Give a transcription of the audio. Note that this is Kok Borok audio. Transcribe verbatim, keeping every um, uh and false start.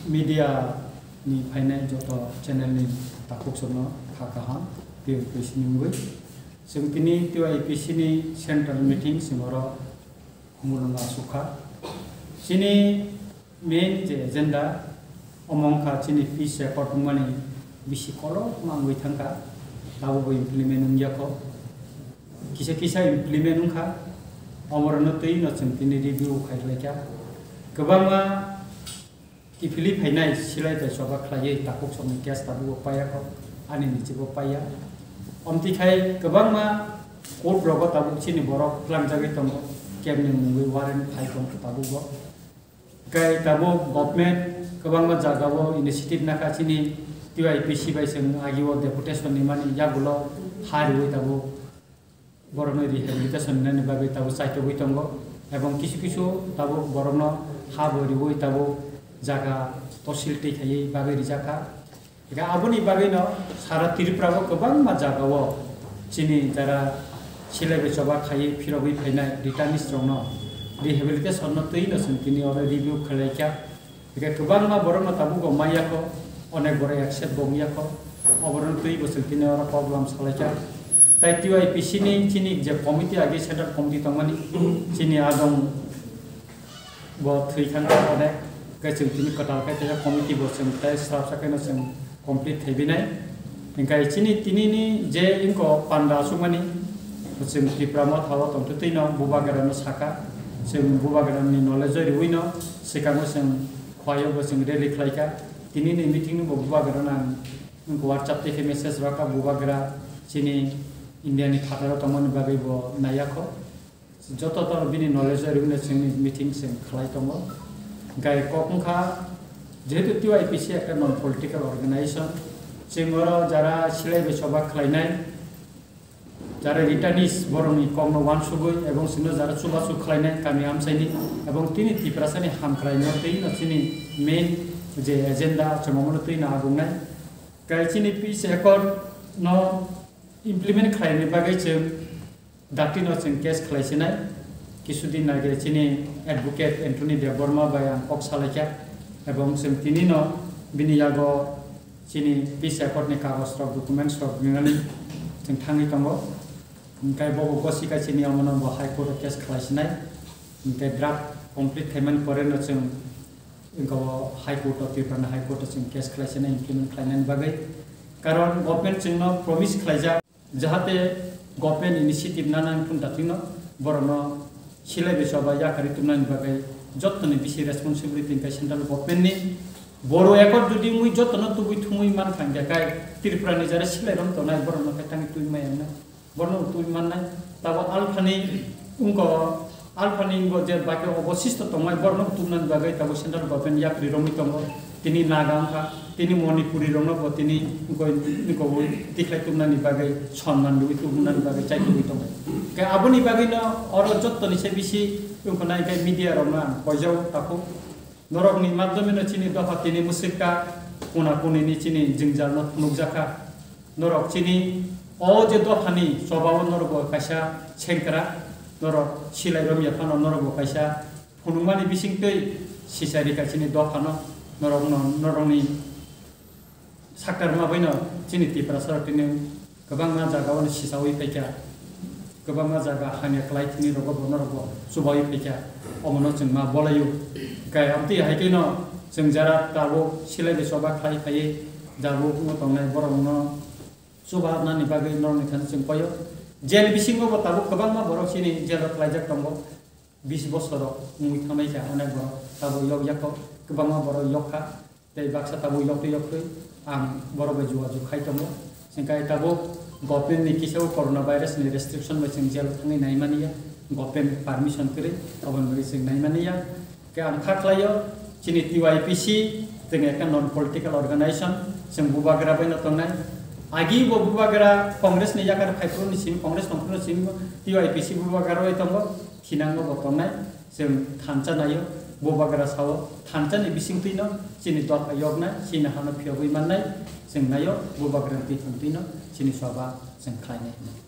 Media ni phainai joto channel ni takhuk songno kha kaham T Y P C ni wngwi. Chwng tini T Y P C ni central meeting chwng oro khumulwng asukha. Chini main je agenda omo wngkha chini peace accord wngmani bisi kolokma wngwi thangkha, tabukbo implement wngya kho. Kisa kisa implement wngkha, omorokno twi no chwng tini review khai khlaikha. Kwbangma kiphilwi phainai silai bai choba khlaiwi takhuk songni case tabukbo paiya kho, ani nichibo paiya. Omtwi khai kwbangma court rogo tabuk chini borok twlangjagwi tongo, kemni mungwi warrant phai tongkha tabukbo. Kai tabuk government kwbangma jagao initiative nakha chini T Y P C bai chwng agio deputation ni mani yagulo ha riwi tabuk borokno rehabilitation nani bagwi tabuk chaitogwi tongo, ebong kisu kisu tabuk borokno ha bo riwi tabuk jaga tosil twi khaiwi bagwi rijakha. Hingkhe aboni bagwino sara Tripura o kwbangma jagao chini jara silai bai choba khaiwi phirogwi phainai returnees rokno rehabilitation no twi no chwng tini oro review khlaikha. Hingkhe kwbangma borokno tabukbo manya kho, onek borok accept bo wngya kho, oborokno twi bo chwng tini oro kok lam salaikha. Tai T Y P C ni chini je committee agi central committee tongmani chini adong bo thwi thangkha onek, khe chwng tini kwtal khe tei committee bo chwng tei swrapsa kheno chwng complete khaibinai. Hingkhe chini tinini je wngkha panda asukmani, chwng Tipra Motha o tongtwtwino Bubagrano sakha, chwng Bubagrani knowledge o riwino swkango chwng Khowai o bo chwng rally khlaikha. Tinini meeting no bo Bubagrano ang wngkha WhatsApp tei khe message rwkha, Bubagra chini India ni phataro tongmani bagwi bo naiya kho. Joto toro bini knowledge o rwino chwngni meeting chwng khlai tongo. Hingkhe kok wngkha, jehetu T Y P C ekta non political organization, chwng oro jara silai bai choba khlainai, jara returnees borokni kokno uansugwi ebong chwngno jara chubachu khlainai kami amchaini ebong tini Tiprasani hamkraino twi no chini main je agenda chwng omono twi no agungnai. Kai chini peace accord no implement khlaini bagwi chwng Dakti no chwng case khlai sinai, kisudin age chini advocate Anthony Debbarma bai ang kok salaikha, ebong chwng tini no bini yago chini peace accord ni kagoj rok, documents rok rinani chwng thangwi tongo. Hingkhe bo bo gosika chini omono bo High Court o case khlai sinai, hingkhe draft complete khaimani pore no chwng hingkhe bo High Court o, Tripura ni High Court o chwng case khlai sinai implement khlainani bagwi. Karon government chwngno promise khlaijak. Jahate government initiative nana wngthun dathwino borokno silai bai choba yakarwi tubunani bagwi jottoni bisi responsibility hwnkhe central government ni. Boro accord jodi wngwi jotono tubui thumui mankha hwnkhe kai Tripura ni jara silai rok tongnai borokno khe tangwi tubui maya wngnai, borokno tubui mannai. Tabuk alphani wngkha Alphani bo je bakhe obosisto tongmai borokno tubunani bagwi tabuk central government yakarwi romwi tongo. Tini Naga wngkha, tini Manipuri rokno bo tini wngkha, wngkha bo tikhlai tubunani bagwi, sonman rwui tubunani bagwi chaitugwi tongo. Khe aboni bagwino oro jottoni se bisi wngkha nai khe media rokno ang koijao takhuk. Norokni madhyameno chini dopha tini mwswkha, kuna kunini chini jwngjalno phunukjakha. Norok chini o je dophani chobao norokbo kaisa sengkrak, norok silai romya phano norokbo kaisa phunukmani bisingtwi sisa rikha chini dophano, norokno, norokni Saktarma baino chini Tiprasa rok tini kwbangma jaga o sisawi phaikha, kwbangma jaga hamya kwlai thini rogo bono rogo chubawi phaikha, omono chwng ma bolaio. Kai amtwi hai kheno chwng jara tabuk silai bai choba khlai phaiwi tabuk wngwi tongnai borokno chuba nani bagwi norokni thani chwng koyo. Jail bisingo bo tabuk kwbangma borok chini jail o khlaijak tongo. Bis bosor rok wngwi thangbai kha, onek borok tabuk yok yak kwbangma borok yok kha. Tei baksa tabuk yoktwi yoktwi ang borok bai jogajog khai tongo. Hingkhe tabuk government ni kisa o corona virus ni restriction bai chwng jail o thangwi nai mani ya, government permission kwrwi, aboni bagwi chwng nai mani ya. Khe ang kha khlai o, chini T Y P C chwng ekta non political organization, chwng bubagra bai no tongnai. Agi bo bubagra Congress ni yakar phai phuru ni simi, Congress tong phuru ni simi T Y P C bubagra bai tongo, thinang no bo tongnai. Chwng thansa naio, bubagra sao, thansa ni bisingtwi no chini dopha yoknai, chini hano phiyogwi mannai, chwng naio, bubagra ni twi thangtwi no chini soba chwng khlainai hwnwi.